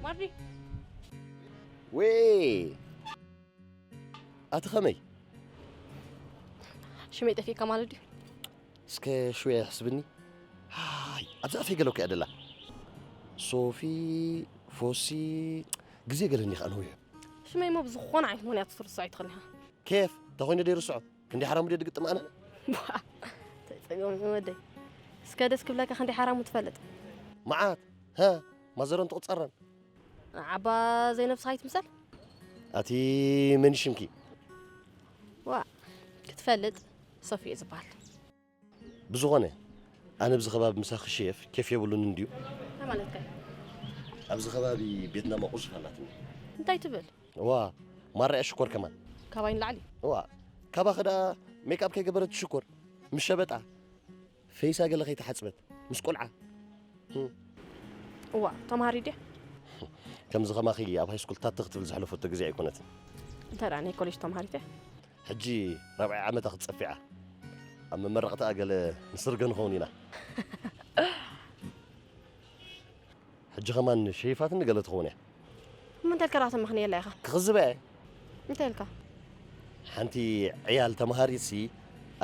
ማርዲ። ወ ኣቲ ኸመይ? ሽመይ ጠፊእካ ማለት ድዩ? እስከ ሽወያ ሕስብኒ። ሃይ፣ ኣብዚ ኣፈይ ገለ እኮ እያ ደላ። ሶፊ፣ ፎሲ፣ ግዜ ገለኒ ኸኣ ነዊሑ። ሽመይ እሞ ብዝኾነ ዓይነት ምኽንያት ክትርስዖ ኣይትኽእልን ኢኻ። ኬፍ፣ እንተኾይኑ ደይ ርስዖ። ክንደይ ሓራሙ ድየ ድግጥም ኣነ? ተጸሚሙ ወደይ። እስከ ደስ ክብለካ ክንደይ ሓራሙ ትፈልጥ? መዓት፣ ሃ፣ ማዘሮን ትቕጸረን። ዓባ ዘይነብስኻ ይትምሰል? ኣቲ መን ሽምኪ? ዋ ክትፈልጥ ሶፊ እየ ዝበሃል። ብዝኾነ ኣነ ብዚ ከባቢ ምሳኺ ሸየፍ ኬፍ የብሉን እንድዩ። እንታይ ማለትካ እዩ? ኣብዚ ከባቢ ቤትና መቑዝፍ ኣላትኒ። እንታይ ትብል? ዋ ማራ እያ ሽኮር ከማን። ካባይ ንላዕሊ። ዋ ካባኺ ደኣ ሜክኣፕ ከይገበረት ሽኮር ምስ ሸበጣ። ፈይሳ ገለ ከይተሓጽበት ምስ ቆልዓ። እዋ ተምሃሪ ድያ? ከምዚ ኸማኺ ኣብ ሃይስኩል ታተ ክትብል ዘሕለፈቶ ግዜ ኣይኮነትን። እንታይ ደኣ ናይ ኮሌጅ ተምሃሪት እያ? ሕጂ ራብዓይ ዓመታ ክትጸፊዓ። ኣብ መመረቕታኣ ገለ ንስርገ ንኸውን ኢና። ሕጂ ኸማን ሸይፋትኒ ገለ ትኸውን እያ። እሞ እንታይ ኢልካ ደኣ ተመኽንየላ ኢኻ? ክኽዝባ እየ። እንታይ ኢልካ? ሓንቲ ዕያል ተምሃሪትሲ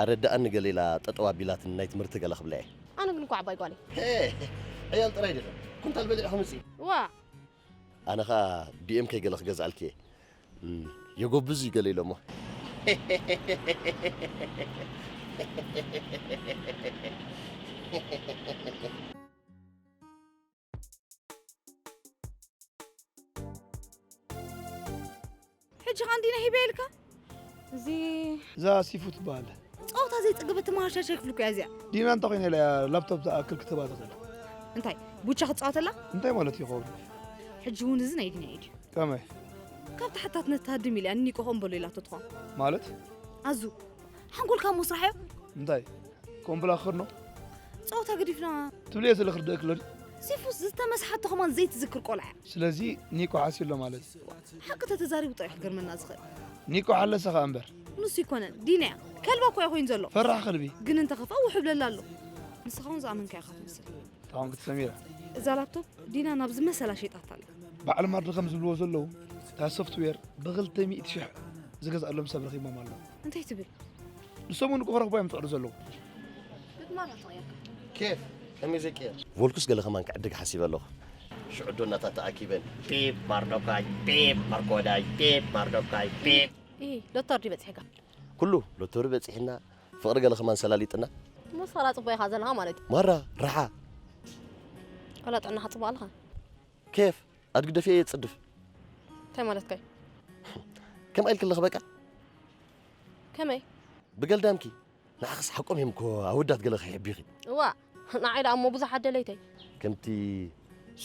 ኣረድኣኒ ገለ ኢላ ጠጠው ኣቢላትኒ ናይ ትምህርቲ ገለ ክብላ እየ። ኣነ ግን እኮ ዓባይ ጓል እየ። ሄ፣ ዕያል ጥራይ ዲኺ? ኩንታል በሊዕኺ ምጺ። ዋእ! ኣነ ኸኣ ቢኤምከይ ገለ ክገዝኣልኪ እየ። እም፣ የጎብዝ እዩ ገለ ኢሎሞ። ሕጂ ኸኣ እንዲና ሂበ ኢልካ? እዚ እዛ ሲፉ ትበሃል። ጸወታ ዘይጽግብ እትመሃርሻ ሸክፍልኩ እያ እዚኣ። ዲና እንታይ ኮይና ኢላ እያ ላፕቶፕ ዝኣክል ክትህባ ትኽእል? እንታይ ቡቻ ክትጻወተላ? እንታይ ማለት ይኸውን? ሕጂ እውን እዚ ናይ ዲና እዩ ድዩ? ከመይ? ካብ ተሓታትነት ትሃድም ኢለ እያ ንኒቆ ከምበሎ ኢላቶ ትኾን። ማለት? ኣዙ ሓንጎልካ እሞ ስራሓዮ። እንታይ ኮምፕላ ክኸድኖ ጸወታ ገዲፍና ትብልዮ ስለ ክርደእ ክለድ ሲፉስ ዝተመስሓቶ ከማን ዘይትዝክር ቆልዓ እያ። ስለዚ ኒቆ ሓስዩ ኣሎ ማለት እዩ። ሓቂ ተተዛሪቡ ጥራሕ ክገርመና ዝኽእል። ኒቆ ሓለሰ ኸኣ እምበር። ንሱ ይኮነን ዲና እያ። ከልባ እኮ እያ ኮይኑ ዘሎ። ፈራሕ ከልቢ። ግን እንተኸፍኣ ውሕብለላ ኣሎ። ንስኻ እውን ዝኣመንካዮ ኢኻ ትመስል። ተሓምክቲ ሰሚራ። እዛ ላፕቶፕ ዲና ናብ ዝመሰላ ሸይጣታ ኣላ። በዓል ማርዲ ከም ዝብልዎ ዘለዉ እታ ሶፍትዌር ብኽልተ ሚእቲ ሽሕ ዝገዝኣሎም ሰብ ረኺቦም ኣለዉ። እንታይ ትብል? ንሶም እውን እኮ ክረኽቡ እዮም ዝፅዕሩ ዘለዉ። ኬፍ ከመይ ዘይቅየር? ቮልኩስ ገለ ከማን ክዕድግ ሓሲበ ኣለኹ። ሽዑ ዶ እናታት ተኣኪበን ፒፕ ማርዶካይ ፒፕ ማርኮዳይ ፒፕ ማርዶካይ ፒፕ። ኢ ሎተሪ ድዩ በፂሕካ? ኩሉ ሎተሪ በፂሕና ፍቕሪ ገለ ከማን ሰላሊጥና። እሞ ስራ ፅቡቕ ኢኻ ዘለኻ ማለት እዩ። ማራ ራሓ ዋላ ጥዕናኻ ፅቡቕ ኣለኻ? ኬፍ ኣድጊ ደፊኤ እየ ዝፅድፍ። እንታይ ማለትካ እዩ? ከምኣ ኢልኪ ኣለኺ በቃ። ከመይ? ብገልዳምኪ ንዓኽስ ሓቆም እዮም እኮ ኣወዳት ገለ ከይሕብዩኺ። እዋእ ንዓይ ደኣ እሞ ብዙሓት ደለይተይ። ከምቲ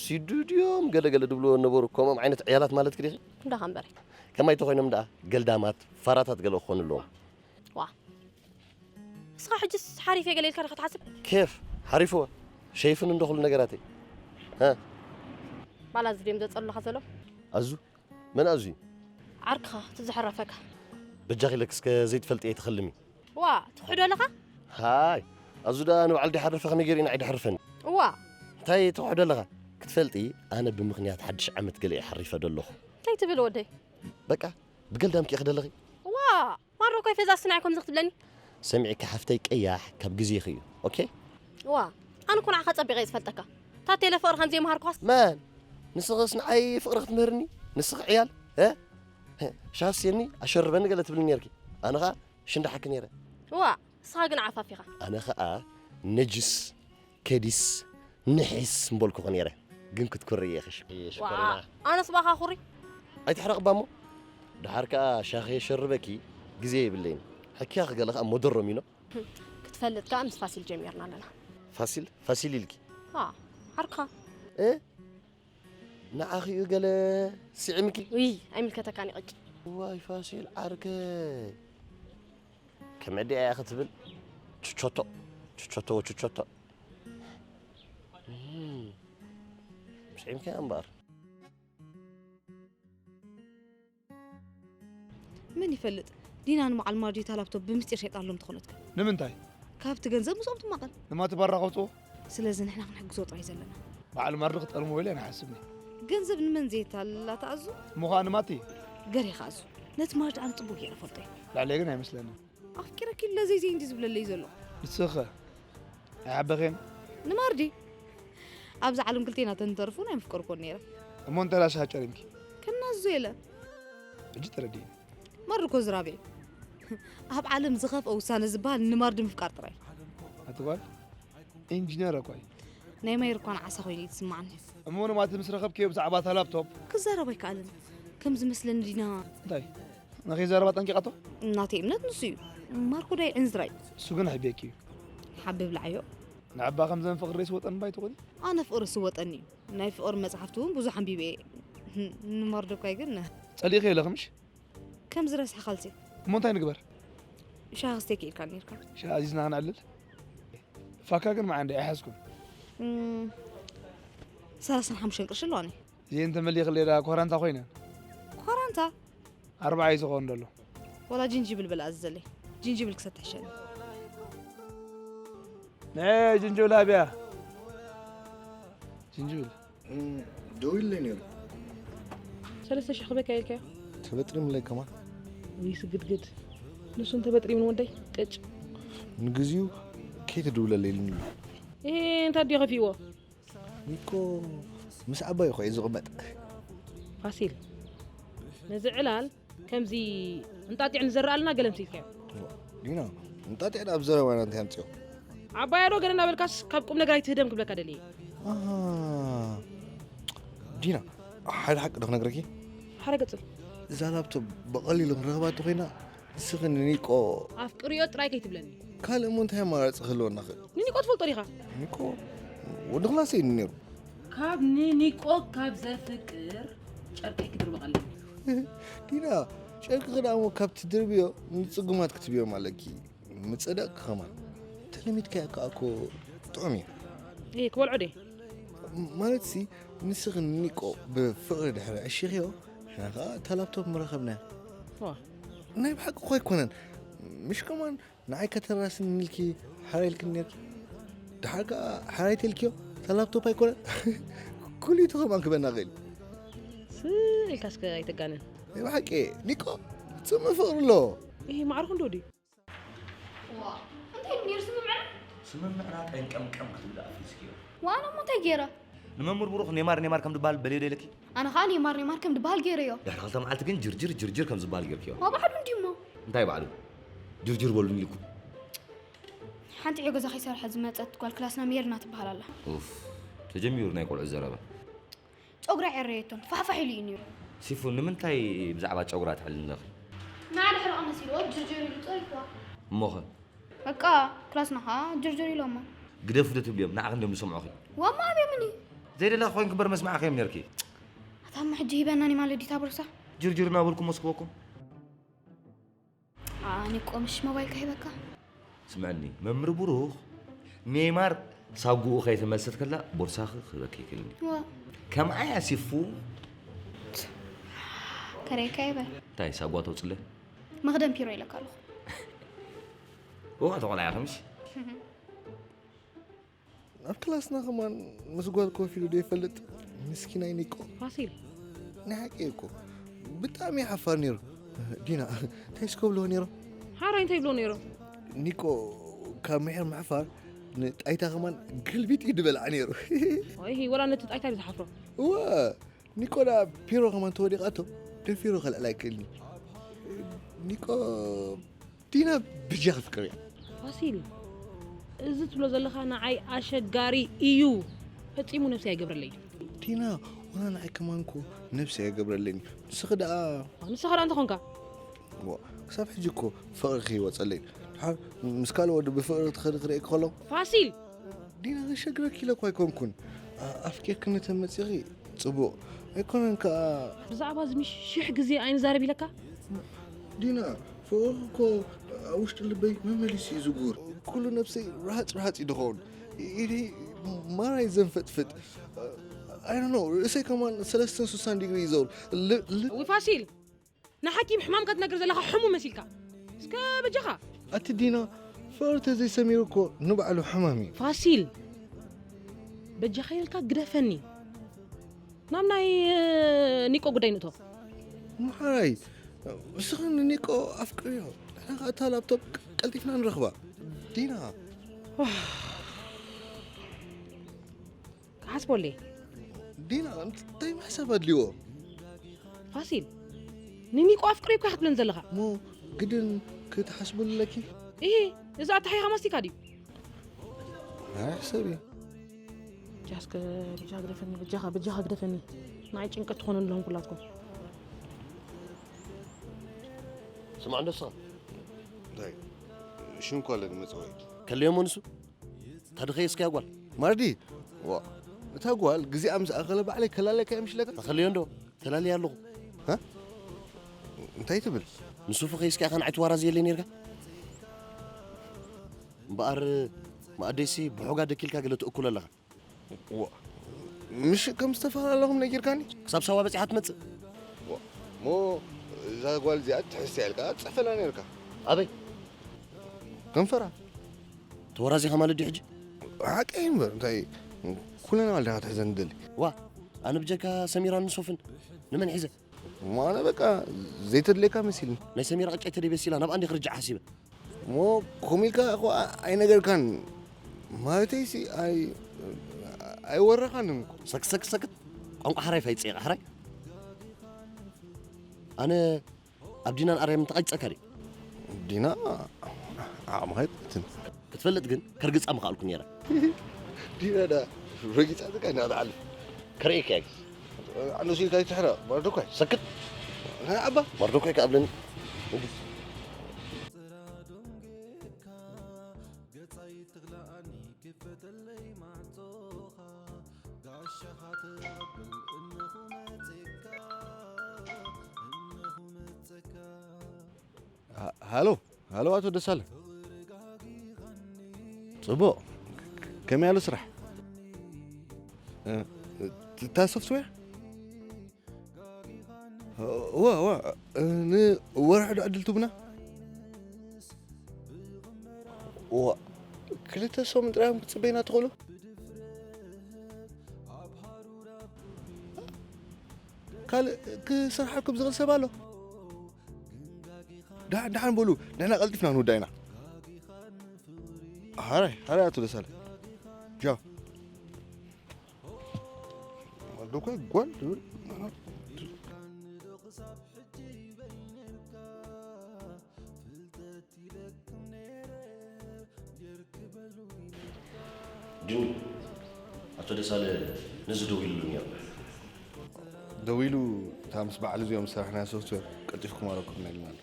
ሲዱ ድዮም ገለ ገለ ድብልዎ ነበሩ ከምኦም ዓይነት ዕያላት ማለትኪ ዲኺ? እንዳኻ እምበረይ። ከማይ ተኾይኖም ደኣ ገልዳማት ፋራታት ገለ ክኾኑ ኣለዎም። ዋ ንስኻ ሕጅስ ሓሪፍ እየ ገለ ኢልካ ዲኻ ትሓስብ? ኬፍ ሓሪፍዎ ሸይፍኒ እንዶ ኩሉ ነገራተይ። እ ባላ እዚ ድዮም ዘጸሉኻ ዘሎ? ኣዙ መን ኣዙ እዩ? ዓርክኻ እቲ ዘሕረፈካ። በጃኺ ኢለኪ እስከ ዘይትፈልጥዮ ኣይትኸልሚ። ዋ ትኽሕዶ ኣለኻ? ሃይ ኣዙ ደኣ ንበዓል ድሓረፈ ከመይ ገይሩ ኢና ኣይድሕርፈን? እዋ እንታይ ትኽሕዶ ኣለኻ? ክትፈልጢ ኣነ ብምኽንያት ሓድሽ ዓመት ገለ እየ ሓሪፈ ደለኹ። እንታይ ትብል ወደይ? በቃ ብገልዳምኪ ኢኺ ደለኺ? ዋ ማሮ ኮይፈ እዛ ስናይ ከምዚ ክትብለኒ? ሰሚዕኪ ሓፍተይ ቀያሕ ካብ ግዜኺ እዩ ኦኬ? እዋ ኣነ እኮ ንዓኻ ጸቢቐ እየ ዝፈልጠካ። ታቴለ ፍቕሪ ከም ዘይምሃርኳስ። መን? ንስኽስ ንዓይ ፍቕሪ ክትምህርኒ? ንስኺ ዕያል እ? ሻስየኒ ኣሸርበኒ ገለ ትብልኒ ነርኪ። ኣነ ኸኣ ሽንዳሓኪ ነይረ። እዋ ንስኻ ግን ዓፋፍ ኢኻ። ኣነ ኸኣ ነጅስ ከዲስ ንሒስ ምበልኩኺ ነይረ ግን ክትኩሪ ኢኺ ሽኮሪና። ኣነስ ብኣኻ ኩሪ። ኣይትሕረቕባ እሞ ድሓር ከኣ ሻኺ የሸርበኪ ግዜ የብለይን። ሕክያኺ ገለ ከኣ ሞደሮም ኢኖ። ክትፈልጥ ከኣ ምስ ፋሲል ጀሚርና ኣለና። ፋሲል ፋሲል ኢልኪ። ኣዋ ዓርክኻ። እ ንዓኺ እዩ ገለ ስዒምኪ። ውይ ኣይምልከተካን እዩ ቅጭ። ዋይ ፋሲል ዓርከይ። ከም ዕዲኣ እያ ክትብል ችቾቶ ችቾቶ ወችቾቶ ምስዒምከያ እምበኣር መን ይፈልጥ ዲና ንበዓል ማርዲታ ላፕቶፕ ብምስጢር ሸይጣሎም ተኾነትካ ንምንታይ ካብቲ ገንዘብ ምስኦም ትማቐል ንማቲ ባራ ከውፅዎ ስለዚ ንሕና ክንሕግዞ ጥራይ ዘለና በዓል ማርዲ ክጠልሞ ኢለ ንሓስብ ገንዘብ ንመን ዘየታልላ ትኣዙ? ምዃኑ ማቲ። ገሬኻ ኣዙ። ነቲ ማርድ ኣነ ጽቡቕ ገይረ ፈልጦ እየ። ላዕለይ ግን ኣይመስለንን። ኣፍቂረኪ ኣለዘይ ዘይ እንዲ ዝብለለይ ዘሎ። ንስኸ? ኣይሓበኸን? ንማርዲ። ኣብዚ ዓለም ክልቴና ተንተርፉ ናይ ምፍቀርኮን ነይረ። እሞ እንተ ራስኻ ጨሪምኪ? ከናዙ የለ። ሕጂ ተረዲእኒ። ማርዲ እኮ ዝራብ እየ። ኣብ ዓለም ዝኸፍአ ውሳነ ዝበሃል ንማርዲ ምፍቃር ጥራይ። ኣቲ ጓል ኢንጂነር እኮ እዩ። ናይ ማይር እኳ ንዓሳ ኮይኑ እዩ ዝስማዓኒ። እሞ ንማቲ ምስ ረኸብክዮ ብዛዕባ እታ ላፕቶፕ? ክዛረብ ኣይከኣልን። ከም ዝመስለኒ ዲና። እንታይ? ንኸይዛረባ ጠንቂቓቶ? እናተይ እምነት ንሱ እዩ። ማርኮ ዳይ ዕንዝራይ። እሱ ግን ሕቤኪ እዩ። ሓቢ ብላዓዮ። ንዕባ ከም ዘን ፍቕሪ ስወጠን ባይ ትኾኒ? ኣነ ፍቕሪ ስወጠኒ እዩ። ናይ ፍቕሪ መጽሓፍቲ እውን ብዙሕ ኣንቢበ እየ። ንማርዶካይ ግን ጸሊእኺ የለኽምሽ? ከም ዝረስሐ ካልሲ። እሞ እንታይ ንግበር? ሻሂ ክስቴ ክኢልካ ነይርካ። ሻሂ ኣዚዝና ክነዕልል? ፋካ ግን መዓንዲ ኣይሓዝኩን። እም፣ ሰላሳን ሓሙሽተን ቅርሺ ኣለዋኒ። እዚኤን ተመሊኽለይ ደኣ ኮራንታ ኮይነን። ኮራንታ? ኣርባዓ እዩ ዝኾን ደሎ። ወላ ጅንጅብል በላ ኣዝዘለይ። ጅንጅብል ክሰቲ ሕሸኒ። ናይ ጅንጅብል ኣብያ። ጅንጅብል። እም፣ ደዊሉለይ ነይሩ። ሰለስተ ሽሕ ክበካ ኢልካዮ? ተበጥሪምለይ ከማን። ውይ ስግድግድ። ንሱ እንተበጥሪሙ ንወደይ ቅጭ። ንግዚኡ ከይትድውለለይ ኢሉኒ። እሄ፣ እንታይ ድዮ ከፊእዎ? ኒኮ ምስ ዓባይ እኮ እዩ ዝቕመጥ። ፋሲል፣ ነዚ ዕላል ከምዚ እንጣጢዕ ንዘርኣልና ገለ ምሲልካዮ። ዲና፣ እንጣጢዕ ኣብ ዘረባና እንታይ ኣምፅኦ? ዓባያ ዶ ገለ እናበልካስ ካብ ቁም ነገር ኣይትህደም ክብለካ ደልየ። ኣሃ። ዲና፣ ሓደ ሓቂ ዶ ክነግረኪ? ሓደ ገጽም። እዛ ላፕቶፕ ብቐሊሉ ክንረኽባ እንተኾይና፣ ንስኺ ንኒቆ ኣፍቅርዮ ጥራይ ከይትብለኒ። ካልእ እሞ እንታይ ኣማራጺ ክህልወና ክእል? ንኒቆ ትፈልጦ ዲኻ? ኒቆ ወዲ ክላሰይ እዩ ነይሩ። ካብ ንኒቆ ካብ ዘፍቅር ጨርቀይ ክድርበቕ ኣለኒ። ዲና፣ ጨርቂ ክዳሞ ካብ ትድርብዮ ንጽጉማት ክትብዮም ኣለኪ። ምጸደቕኪ ከማን። ተለሚድካያ ከኣ እኮ ጥዑም እዩ። እየ ክበልዖ ድየ? ማለትሲ፣ ንስኺ ንኒቆ ብፍቕሪ ድሕሪ ዕሺኽዮ፣ ንሕና ከኣ እታ ላፕቶፕ ምረኸብናያ። ዋ። ናይ ብሓቂ እኮ ኣይኮነን። ምሽ ከማን ንዓይ ከተራስኒ ኢልኪ ሓራ ኢልክኒ ነርኪ። ደሓር ከኣ ሓራይ ተልክዮ፣ እታ ላፕቶፕ ኣይኮነን። ኩሊቱ ከማን ክበና ክእል። ስቕ ኢልካ እስከ ኣይተጋንን። ናይ ብሓቂ፣ ኒቆ፣ ጽምእ ፍቕሪ ኣለዎ። እሂ፣ ማዕርኹ እንዶ ድዩ? ዋ፣ እንታይ እዩ ነይሩ ስምምዕና? ስምምዕና ቀንቀምቀም ክትብል ኣፍሪስክዮ። ዋና እሞ እንታይ ገይረ? ንመምህር ብሩኽ ኔማር ኔማር ከም ዝበሃል በልዮ ዶ ኢለኪ? ኣነ ኸኣ ኔማር ኔማር ከም ዝበሃል ገይረዮ። ድሕሪ ክልተ መዓልቲ ግን ጅርጅር ጅርጅር ከም ዝበሃል ገይርክዮ። ዋ፣ ባዕሉ እንድዩ እሞ። እንታይ ባዕሉ? ጅርጅር በሉኒ ኢልኩም። ሓንቲ ዕዮ ገዛ ከይሰርሐት ዝመጸት ጓል ክላስና ሜርና ትበሃል ኣላ። ኡፍ፣ ተጀሚሩ ናይ ቆልዑ ዘረባ። ጨጉራ የዕረየቶን ፋሕፋሕ ኢሉ እዩ ነይሩ። ሲፉ፣ ንምንታይ ብዛዕባ ጨጉራ ትሕልኒ ኣለኺ? ንዓ ድሕሪ ቀመስ ኢልዎ ጅርጅር ኢሉ ጸሪፍዋ። እሞኸ? በቃ፣ ክላስና ኸኣ ጅርጅር ኢሎማ። ግደፉ ዶ ትብልዮም? ንዓኺ እንድዮም ዝሰምዑኺ። ዋማ ኣብዮምኒ። ዘይደለኺ ኮይንኪ እምበር መስማዕኺ እዮም ነርኪ። ኣታ እሞ ሕጂ ሂበናኒ ማለት ድዩ እታ ቦርሳ? ጅርጅር እናበልኩ መስክበኩም። ኣነ ቆምሽ ሞባይልካ ሂበካ። ስምዕኒ፣ መምህር ብሩኽ፣ ኔይማር ሳጉኡ ከይተመልሰት ከላ ቦርሳኺ ክህበኪ ይክእልኒ። ዋ። ከምኣ እያ ሲፉ። ከረይካ ይበል። እንታይ ሳጓ ተውፅለ? መኽደን ፒሮ ኢለካ ኣለኹ። እዋ ተቆላያ ከምሽ። ኣብ ክላስና ከማን ምስ ጓል ኮፍ ኢሉ ዶ ይፈልጥ? ምስኪናይ ኒቆ። ፋሲል። ናይ ሓቂ እኮ። ብጣዕሚ ሓፋር ነይሩ። ዲና፣ እንታይ ስከብልዎ ነይሮም? ሓራይ እንታይ ይብሎ ነይሩ? ኒቆ፣ ካብ ምሕር ምሕፋር ንጣይታ ከማን ግልቢጥ እዩ ዝበልዓ ነይሩ። ወይ፣ ወላ ነቲ ጣይታ እዩ ዝሓፍሮ። እወ፣ ኒቆ ደኣ ፒሮ ከማን ተወዲቓቶ፣ ደፊሩ ከልዕላ ኣይክእልን እዩ። ኒቆ፣ ዲና ብጃ ክፍቅር እያ። ፋሲል፣ እዚ ትብሎ ዘለኻ ንዓይ ኣሸጋሪ እዩ። ፈጺሙ ነብሲ ኣይገብረለይ። ዲና፣ ወላ ንዓይ ከማን እኮ ነብሲ ኣይገብረለይን እዩ። ንስኺ ደኣ ንስኻ ደኣ እንታይ ኾንካ? ዋ፣ ክሳብ ሕጂ እኮ ፍቕሪ ከይወጸለይ። ድሓር ምስ ካልእ ወዲ ብፍቕሪ ትኸዲ ክርእየኪ ከለኹ። ፋሲል! ዲና፣ ከሸግረኪ ኢለ እኮ ኣይኮንኩን። ኣ-፣ ኣፍቂርክኒ ተመጺኺ ጽቡቕ። ኣይኮነን ከኣ። ብዛዕባ እዚ ምሽ ሽሕ ግዜ ኣይንዛረብ ኢለካ? ዲና፣ ፍቕርኺ እኮ ኣብ ውሽጢ ልበይ መመሊሱ እዩ ዝጉር። ኩሉ ነብሰይ ርሃጽ ርሃጽ እዩ ዝኸውን። ኢደይ ማራ እዩ ዘንፈጥፍጥ። I don't know፣ ርእሰይ ከማን ሰለስተን ስሳን ዲግሪ ይዘውር። ል-፣ ል- እውይ ፋሲል! ንሓኪም ሕማም ክትነግር ዘለኻ ሕሙም መሲልካ። እስከ በጃኻ። ኣቲ ዲና፣ ፍቕሪ ተዘይሰሚሩ እኮ ንባዕሉ ሕማም እዩ። ፋሲል፣ በጃኻ ኢልካ ግደፈኒ። ናብ ናይ ኒቆ ጉዳይ ንእቶ። ማሓራይ፣ እስኻ ንኒቆ ኣፍቅርዮ፣ ንሕና ከኣ እታ ላፕቶፕ ቀልጢፍና ንረኽባ። ዲና። ክሓስበለይ። ዲና፣ እንታይ ምሕሳብ ኣድልዎ? ፋሲል፣ ንኒቆ ኣፍቅርዮ እኮ ክትብለን ዘለኻ። ሞ ግድን ክትሓስብሉ ኣለኪ? እሂ፣ እዚ ኣተሓይኻ ማስቲካ ድዩ? ናይ ሕሰብ እዩ። ጃስከ ብጃ ግደፈኒ፣ ብጃኻ፣ ብጃኻ ግደፈኒ። ንዓይ ጭንቀት ትኾኑ ኣለኹም ኩላትኩም። ስማዕ እንዶ ንስኻ። እንታይ? ሽም እኮ ኣለኒ መጸውዒ። ከለዮሞ ንሱ? እታ ድኸየስካያ ጓል። ማርዲ፣ ዋ፣ እታ ጓል ግዜኣ ምስ ኣኸለ ባዕለይ ከላለካ እየ ምሽለካ። ተኸለዮ እንዶ፣ ተላልየ ኣለኹ። ሃ? እንታይ ትብል? ንሱ ፈኸይስካ ኢኻ ንዓይ ትዋራዘየለይ ነይርካ። እምበኣር፣ መኣደይሲ ብሑጋ ደኪልካ ገለ ትእኩሎ ኣለኻ። ዋ፣ ምሽ ከም ዝተፈላለኹም ነጊርካኒ? ክሳብ ሳዋ በጺሓ ትመጽእ። ዋ፣ እሞ እዛ ጓል እዚኣ ትሕዝያ ኢልካ ጽሕፈላ ነይርካ። ኣበይ? ከንፈራ። ተወራዚኻ ማለት ድዩ ሕጂ? ሓቀይ እምበር፣ እንታይ ኩለና ዋልዳኻ ትሕዘን ትደሊ? ዋ፣ ኣነ ብጀካ ሰሚራን ሶፍን ንመን ሒዘ? እሞ ኣነ በቃ ዘይተድልየካ መሲልኒ። ናይ ሰሚራ ዕጫይ ተደይ በሲላ ናብኣ እንዲ ክርጃዕ ሓሲበ። እሞ ከምኡ ኢልካ እኮ ኣ-፣ ኣይነገርካን። ማለተይሲ ኣይ-፣ ኣይወረኻንን እኮ። ሰክት፣ ሰክት፣ ሰክት። ቋንቋ ሕራይ ፋይጸ ኢኻ፣ ሕራይ። ኣነ ኣብ ዲናን ኣርያምን ተቓጭጸካ ድየ? ዲና ዓቕምኻ ኣይኮነትን። ክትፈልጥ ግን ከርግጻ ምኽኣልኩ ነይረ። ዲና ዳ ረጊጻትካ ኢና ትሓልፍ። ከርእየካ እየ። ኣነሱ ኢልካ ይትሕረ፣ መርዶኳይ። ሰክት። ናይ ኣባ። መርዶኳይ ከኣብለኒ። ሃ-፣ ሃሎ፣ ሃሎ፣ ኣቶ ደሳለ። ጽቡቕ። ከመይ ኣሎ ስራሕ? እ፣ እታ ሶፍትዌር? እዋ፣ እዋ፣ እ፣ ንወርሒ ዶ ዕድል ትቡና? እዋ፣ ክልተ ሰሙን ጥራይ ክትጽበዩና ትኽእሉ? ካልእ ክሰርሓልኩም ዝኽእል ሰብ ኣሎ? ደሓን፣ ደሓን በሉ፣ ንሕና ቀልጢፍና ንውዳእ ኢና። ሓራይ፣ ሓራይ ኣቶ ደሳለ። ቻው። ወልዱ እኮ ጓል ትብል። ጅሚ፣ ኣቶ ደሳለ ነዚ ደዊሉሉ ነይሩ። ደዊሉ፣ እታ ምስ በዓል እዚኦም ዝሰራሕናያ ሶፍትዌር ቀልጢፍኩም ኣለኩም ኢልና ኣሎ።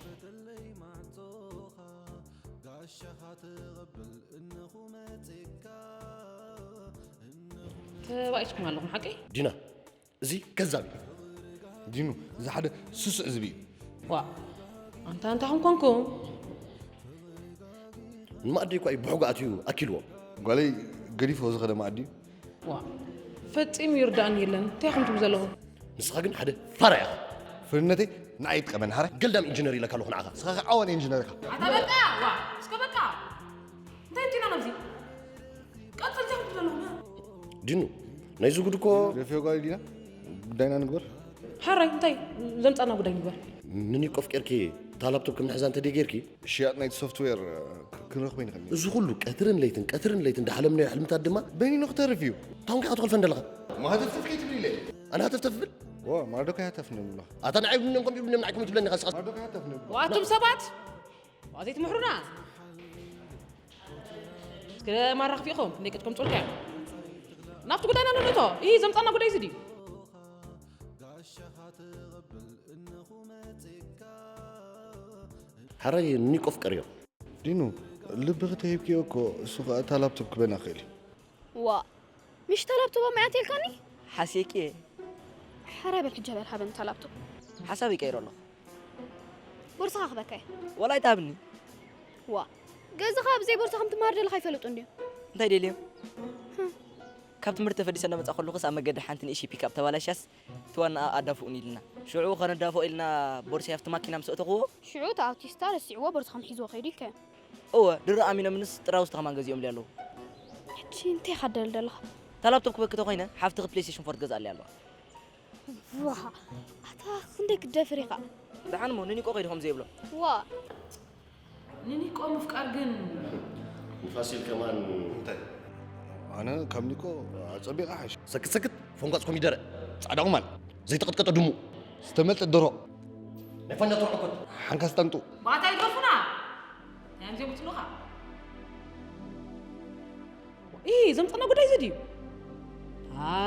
ተባኢስኩም ኣለኹም ሓቀይ? ዲና፣ እዚ ከዛብ እዩ። ዲኑ፣ እዚ ሓደ ስሱዕ ዝብኢ እዩ። ዋ፣ ኣንታ፣ ኣንታ፣ ኮንኩም? ንማኣዲ እኳ እዩ ብሕጉ ኣትዩ ኣኪልዎ። ጓለይ ገዲፍዎ ዝኸደ ማኣዲ እዩ። ዋ፣ ፈጺሙ ይርዳእኒ የለን። እንታይ ኢኹም ትብሉ ዘለኹም? ንስኻ ግን ሓደ ፋራ ኢኻ። ፍርነተይ ንዓይ ይጥቀመኒ፣ ሓራይ። ገልዳም ኢንጂነር ኢለካ ኣለኹ ንዓኻ። ንስኻ ኸዓ ዓዋን ኢንጂነር ኢኻ። ኣታ በቃ፣ ዋ፣ እስከ በቃ። እንታይ እንቲና ናብዚ? ቀጽል፣ እንታይ ኢኹም ትብሉ ዘለኹም? ዲኑ፣ ናይዚ ጉድ እኮ ደፊኦ ጓል ዲና፣ ጉዳይና ንግበር። ሓራይ፣ እንታይ ዘምጻና ጉዳይ ንግበር? ንኒቆ ኣፍቂርኪ፣ እታ ላፕቶፕ ከም ንሕዛ እንተ ደይ ጌርኪ፣ ሽያጥ ናይቲ ሶፍትዌር፣ እ፣ ክ-፣ ክንረኽቦ ኣይንኽእልን ኢና። እዚ ኩሉ ቀትርን ለይትን፣ ቀትርን ለይትን እንዳሓለምናዮ ሕልምታት ድማ በይኑ ክተርፍ እዩ። እንታይ ኮንካ ኢኻ ትኾልፈን ዘለኻ? ማህተፍተፍ ከይትብሊ ኢለ። ኣነ ሃተፍተፍ እብል? ዋ፣ ማርዶካይ ሃተፍ ንብሎ። ኣታ ንዓይ ብሎም ከምኡ ይብሎም ንዓይኩም ትብለኒ ኢኻ ንስኻ። ማርዶካይ ሃተፍ ንብሎ። ዋቱም ሰባት! ዋ፣ ዘይትምሕሩና! እስከ ማራኽፊ ኢኹም፣ ክንደይ ቅጥኩም ጾልካዮ። ናብቲ ጉዳይና ንእቶ። ይህ ዘምጻና ጉዳይ እዚ ድዩ? ሓራይ ንኒቆ ፍቀርዮ። ዲኑ፣ ልብኺ ተሂብክዮ እኮ፣ እሱ ኸኣ እታ ላፕቶፕ ክበና ክእል እዩ። ዋ፣ ምሽ እታ ላፕቶፕ ኣማይ ኣትየልካኒ? ሓሲየኪ እየ። ሓራይ በል ሕጂ በል ሃበኒ እታ ላፕቶፕ። ሓሳብ ይቀይሮ ኣለኹ። ቦርሳኻ ክበካ እየ። ዋላ ኣይትሃብኒ። ዋ፣ ገዛኻ ብዘይ ቦርሳ ከም ትመሃር ደለኻ ኣይፈልጡን ድዮም? እንታይ ደልዮም? ካብ ትምህርቲ ተፈዲሰ እንዳመጻ ከለኹስ ኣብ መገዲ ሓንቲ ንእሽተይ ፒክኣፕ ተባላሽያስ እቲ ዋናኣ ኣዳፍኡኒ ኢልና። ሽዑ ከነዳፍኦ ኢልና ቦርሳይ ኣብቲ ማኪና ምስ ኣእተኽዎ። ሽዑ እቲ ኣውቲስታ ረሲዕዎ ቦርሳኹም ሒዝዎ ከይዱ ኢልካዮ። እወ፣ ድሮ ኣሚኖምንስ ጥራውዝቲ ከማን ገዚኦምለይ ኣለዉ። ሕጂ እንታይ ኢኻ ትደሊ ዘለኻ? እታ ላፕቶፕ ክበኪ ተኾይነ ሓፍትኺ ፕሌይስቴሽን ፎር ትገዝኣለይ ኣለዋ። ዋ ኣታ ክንደይ ክትደፍር ኢኻ። ደሓን እሞ ንኒቆ ከይዱ ከም ዘይብሎ። ዋ ንኒቆ ምፍቃር ግን ንፋሲል ከማን እንታይ ኣነ ካብ ኒቆ ኣጸቢቐ ሓሽ ሰክት ሰክት ፈንጓጽ ኮሚደረ ጻዕዳ ቁማል ዘይተቐጥቀጠ ድሙ ዝተመልጠ ደርሆ ናይ ፋኛ ተርዕኮት ሓንካስ ጠንጡ ባታ ይደርፉና። ናይ ኣምዚኦም ክጽሉኻ። ኢ ዘምጸና ጉዳይ ዘድዩ።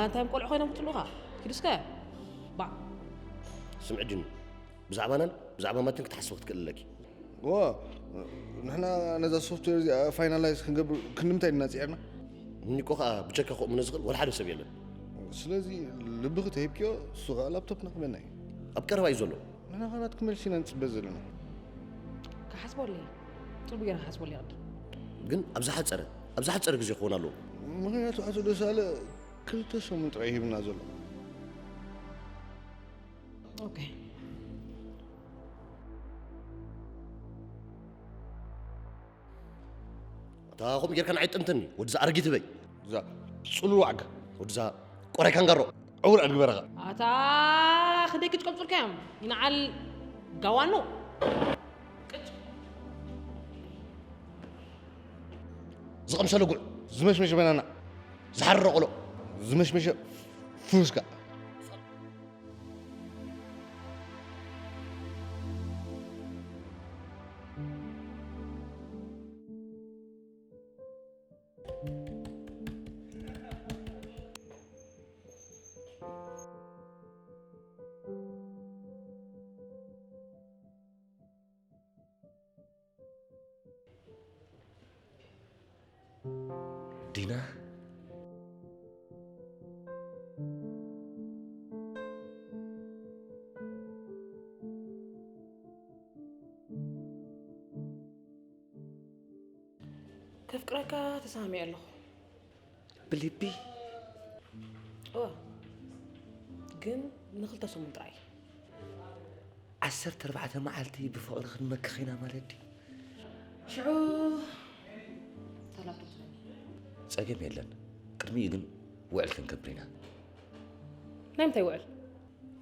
እንታይ ቆልዑ ኮይኖም ክጽሉኻ? ኪዱስከ ባ ስምዒ ድኑ ብዛዕባናን ብዛዕባ ማትን ክትሓስብ ክትክእል ኣለኪ ዋ ንሕና ነዛ ሶፍትዌር እዚኣ ፋይናላይዝ ክንገብር ክንምንታይ ኢና ፂዕርና ኒቆ ከዓ ብቸካ ክእምኖ ዝኽእል ወላ ሓደ ሰብ የለን ስለዚ ልብኺ ተሂብክዮ እሱ ከዓ ላፕቶፕ ነኽበና እዩ ኣብ ቀረባ እዩ ዘሎ ንሕና ከዓ ናትኩም መልሲ ኢና ንፅበ ዘለና ክሓስበሉ እየ። ጽቡቅ ገይረ ክሓስበሉ እየ ቅድም። ግን ኣብ ዝሓፀረ ኣብ ዝሓፀረ ግዜ ክኸውን ኣለዎ ምክንያቱ ኣቶ ደሳለ ክልተ ሰሙን ጥራይ ሂብና ዘሎ ኦኬ። እታ ከምኡ ጌርካ ንዓይ ጠምተኒ ወድዛ ኣረጊት ህበይ እዛ ፅሉል ዋዕጋ ወድዛ ቆራይ ካንጋሮ ዕውር ኣድግበረኻ ኣታ ክንደይ ቅጭ ቀምጹልካዮም ይንዓል ጋዋኖ። ቅጭ ዝቐምሰለ ጉዕ ዝመሽመሸ በናና ዝሓረረ ቆሎ ዝመሽመሸ ፍሩስካ ዲና ከፍቅረካ ተሰማሚዐ ኣለኹ። ብልቢ እዋ ግን ንክልተ ሰሙን ጥራይ። ዓሰርተ ኣርባዕተ መዓልቲ ብፍቕሪ ክንመክኽ ኢና ማለት ድዩ? ሽዑ ተላብቶ ትበኒ። ጸገም የለን። ቅድሚኡ ግን ውዕል ክንገብር ኢና። ናይ ምንታይ ውዕል?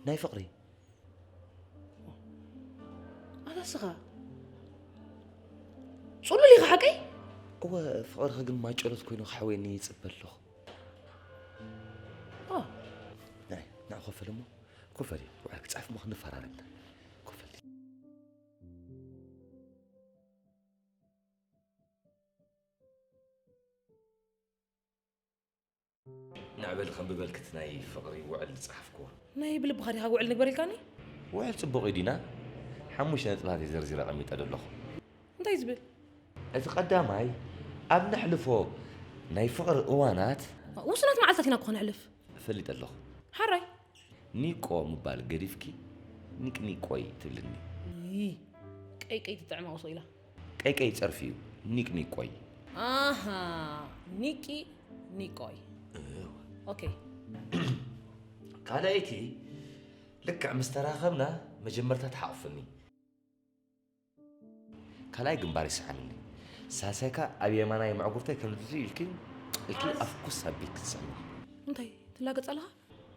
ናይ ፍቕሪ ኣታ ስኻ ጽሉል ኢኻ ሓቀይ? እወ ፍቕርኺ ግን ማጨሎት ኮይኑ ክሓወየኒ ይጽበ ኣለኹ። ኦ ናይ ንዕ ኮፈል እሞ ኮፈል እዩ ውዕል ክጻፍ እሞ ክንፈራረምና ኮፈል ንዕበል ከም ብበልክት ናይ ፍቕሪ ውዕል ዝጸሓፍክዎ ናይ ብልብኻ ዲኻ ውዕል ንግበር ኢልካኒ? ውዕል ጽቡቕ እዩ ዲና ሓሙሽተ ነጥብታት እየ ዘርዚረ ኣቐሚጠ ዘለኹ እንታይ ዝብል? እቲ ቀዳማይ ኣብ ነሕልፎ ናይ ፍቕሪ እዋናት ውሱናት መዓልታት ኢና እኮ ነሕልፍ ፈሊጠ ኣለኹ ሓራይ ኒቆ ምባል ገዲፍኪ ኒቅኒቆይ ትብልኒ። እይ፣ ቀይቀይ ትጥዕማ ውሶ ኢላ። ቀይቀይ ጸርፊ እዩ ኒቅኒቆይ። ኣሃ፣ ኒቂ ኒቆይ። ኦኬ። ካልኣይቲ ልክዕ ምስ ተራኸብና መጀመርታ ትሓቑፍኒ። ካልኣይ ግንባር ይስዓምኒ። ሳልሳይካ ኣብ የማናይ መዕጉርተይ ከምዚ ኢልኪ ኢልኪ ኣፍኩስ ኣቢልኪ ትስዕምኒ። እንታይ ትላገጽ ኣለኻ?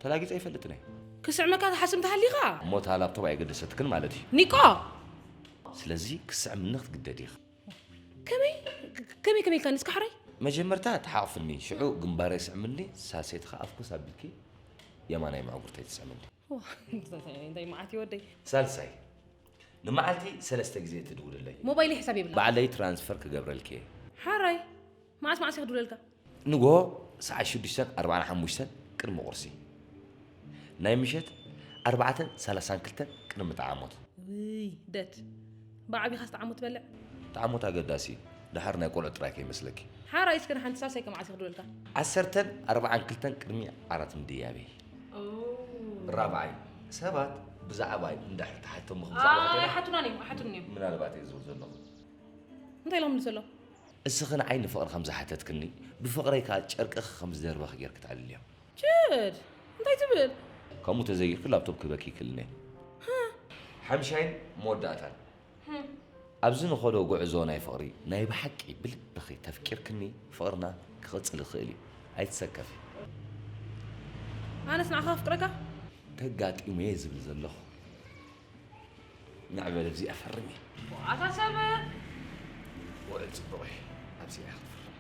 ተላጊጸ ኣይፈልጥን እየ። ክስዕመካ ትሓስብ እንተሃሊኻ? እሞ እታ ላፕቶፕ ኣይገደሰትክን ማለት እዩ። ኒቆ! ስለዚ ክስዕምኒ ክትግደድ ኢኺ። ከመይ ከመይ ከመይ ኢልካ ንስካ ሓራይ? መጀመርታ ትሓቕፍኒ፣ ሽዑ ግንባረይ ስዕምኒ፣ ሳልሰይቲ ከኣ ኣፍኩስ ኣቢልኪ የማናይ መዕጉርተይ ትስዕምኒ። ዋ፣ እንታይ እንታይ መዓት እዩ ወደይ። ሳልሳይ፣ ንመዓልቲ ሰለስተ ግዜ ትድውልለይ። ሞባይለይ ሕሳብ የብላ። ባዕለይ ትራንስፈር ክገብረልኪ እየ። ሓራይ፣ መዓስ መዓስ እየ ክድውለልካ? ንግሆ ሰዓት ሽዱሽተን ኣርባዓን ሓሙሽተን ቅድሚ ቁርሲ። ናይ ምሸት ኣርባዕተን ሰላሳን ክልተን ቅድሚ ጠዓሞት። ውይ ደድ ብዓቢኻስ ጠዓሞ ትበልዕ? ጠዓሞት ኣገዳሲ እዩ። ደሓር ናይ ቆልዑ ጥራይ ከይመስለኪ። ሓራይ እስከ ንሓንቲ ሳልሳይ ከመዓስ ክድውለልካ? ዓሰርተን ኣርባዓን ክልተን ቅድሚ ዓራት ምድያበይ። ራብዓይ ሰባት ብዛዕባይ እንድሕር ተሓቶምኺ ብዛዕባ ኣይ ሓቱናን እዮም ኣይሓቱንን እዮም። ምናልባት እየ ዝብል ዘለኹ። እንታይ ኢሎም ዘሎ? እስኺ ንዓይ ንፍቕሪ ከም ዝሓተትክኒ ብፍቕረይ ከኣ ጨርቅኺ ከም ዝደርበኺ ጌርኪ ተዕልልዮም። ችድ እንታይ ትብል? ከምኡ ተዘይጌርኪ ላፕቶፕ ክህበኪ ይክእልኒ። ሓምሻይን መወዳእታን ኣብዚ ንኸዶ ጉዕዞ ናይ ፍቕሪ ናይ ብሓቂ ብልብኺ ተፍቂርክኒ ፍቕርና ክቕጽል ይኽእል እዩ። ኣይትሰከፊ። ኣነስ ንዓኻ ኣፍቅረካ። ኣጋጢሙ እየ ዝብል ዘለኹ። ንዕበል ኣብዚኣ ፈርሚ። ኣታ ሰብ ውዕል ጽቡቕ እዩ። ኣብዚኣ ክትፍርም።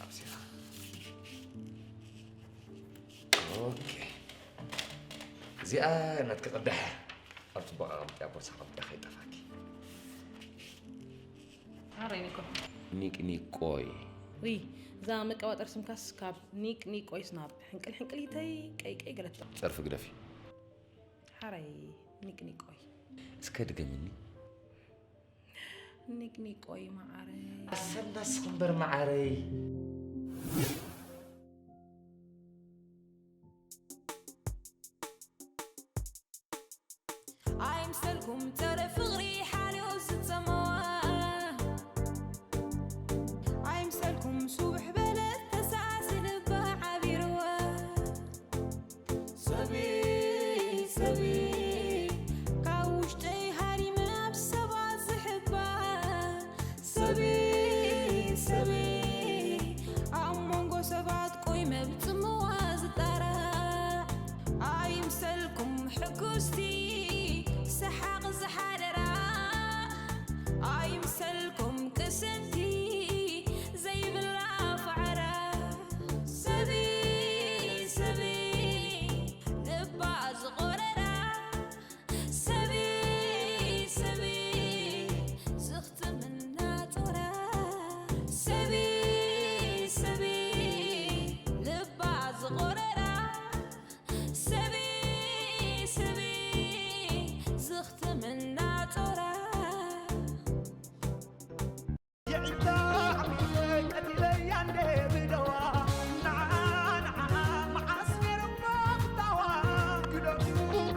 ኣብዚኣ። ኦኬ። እዚኣ ናትኪ ቅዳሕ ኣብ ጽቡቕ ኣቐምጥያ፣ ቦርሳ ኣቐምጥያ ከይጠፋኪ። ኣረይ ኒኮ። ኒቅኒቆይ። ውይ እዛ መቀባጠር ስምካስ ካብ ኒቅ ኒቆይስ ናብ ሕንቅል ሕንቅሊተይ ቀይቀይ ገለቶ። ጸርፊ ግደፊ። ሓራይ ኒቅ ኒቆይ። እስከ ድገምኒ። ኒቅ ኒቆይ መዓረይ። ኣሰናስኽ እምበር መዓረይ። ኣይምሰልኩም ጸረ ፍቕሪ ሓልዮ ዝጸመዋ ኣይምሰልኩም ሱብሕ በለት ተሳእሲ ልባ ዓቢርዋ ሰበይ ሰበይ ካብ ውሽጠይ ሃሪመ ኣብ ሰባት ዝሕባ ሰበይ ሰበይ ኣብ መንጎ ሰባት ቆይመ ብጽምዋ ዝጣራ ኣይምሰልኩም ሕጉስቲ ሰሓቕ ዝሓደራ ኣይምሰልኩም ቅስንቲ ዘይብላ ፋዕራ ሰበይ ሰበይ ልባ ዝቖረራ ሰበይ ሰበይ ዝኽትምና ጾራ ሰበይ ሰበይ ልባ ዝቖረራ ሰበይ ሰበይ ዝኽትምና ጾራ የዒንታ ዓሚለ ቀቲለያ እንደ ብደዋ ንዓ ንዓ መዓስ ነይሮሞ ክታዋ ግደፉ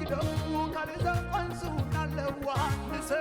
ግደፉ ካልእ ዘቆንሱ ኣለዋ ንሰ